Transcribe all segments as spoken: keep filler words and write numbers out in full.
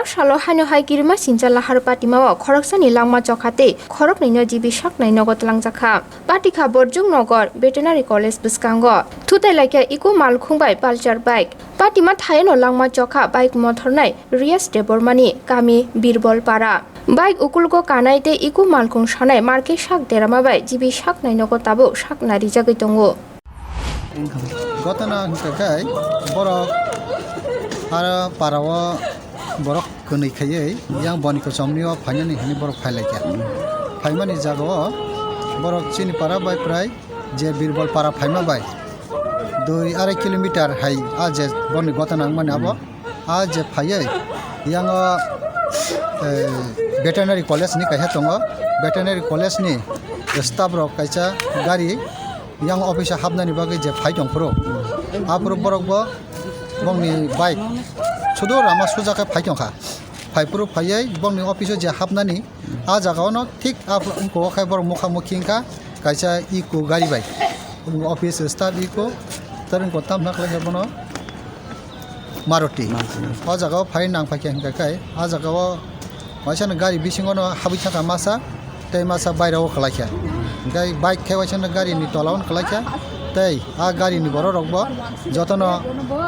Salo haino hai kirima sincha lahar patimao khoroksani langma chokha tei khoroknwino jibi saknai nogo twlangjakha. Patikha Borjung Nogor Veterinary College bwskango. Thutai laikha Eco Malkhung bai Pulsar bike. Patima thayano langma chokha bike mothornai Riyas Debbarmani kami Birbol Para. Bike ukulgo kanai tei Eco Malkhung sanai marke sak derama bai jibi saknai nogo tabuk sakna rijagwi tongo. Gotona hwnkha khe borok aro parao borok kwnwi khaiwi yang boni kwchomni o phainani hwnwi borok phailaikha. Phaimani jagao borok chini para bai prai je Birbol para phaima bai dui arai kilometer hai a je boni gotona wngmani abo. A je phaiwi yango, eh, veterinary college ni kaisa tongo. Veterinary college ni staff rok kaisa gari yang office o hapnani bagwi je phai tong phuru. Aphuru borok bo bongni bike sudu rama suja khe phai tongkha. Phai phuru phaiwi bongni office o je hapnani a jaga ono thik a wngkha o khai borok mokha mokhi wngkha kaisa Eco gari bai. Office staff Eco tarwng kotam hwnka khlai khe bono. Maruti. Maruti. O jaga o phai nang phai khe hwnka khe, a jaga o waisa no gari bisingo no habwi thangkha masa, tei masa baira o kwlai kha. Hwnkhai bike khe waisa no gari ni tola o kwlai kha, tei a gari ni borok rok bo joto no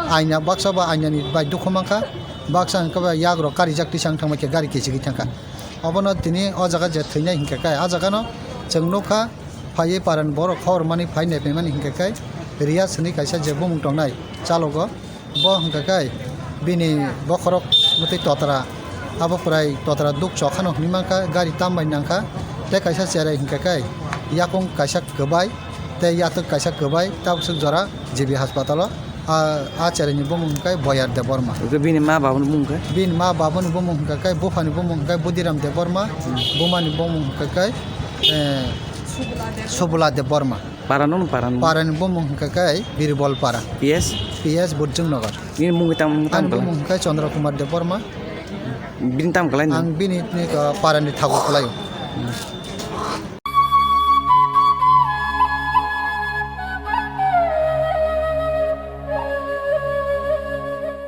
aina baksa ba aina ni bai dukhu mankha, baksa hwnka ba yak rok karijak tisa wng thangbai khe gari kichigwi thangkha. Obono tini o jaga je thwinai hwnka khe, a jaga no chwng nukha phaiwi paran borok khor mani phai nai phaimani hwnka khe Riyas hwnwi kaisa je bumung tongnai chalogo. Bo hwnka khe bini bokhorok mwtwi totra, abo kwrai totra duk chokhano hwnwi mankha, gari tam bai nangkha, tei kaisa cherai hwnka khe yakung kaisa kwbai tei yathwk kaisa kwbai, tabuk swk jora G B haspatalo. A, a cherai ni bumung hwnka khe Boyar Debbarma. Hwnkhe bini ma babuni bumung khe? Bini ma babuni bumung hwnka khe, buphani bumung hwnka khe Budiram Debbarma, bumani bumung hwnka khe, eh, Subula Debbarma. Para no para no. Para ni bumung hwnka khe Birbol Para. P S? P S Burjung Nagar. Bini mung tang Ang tang bumung hwnka khe Chandra Kumar Debbarma. Bini tang kalai no. Ang bini, ni, uh, para ni thago kalai.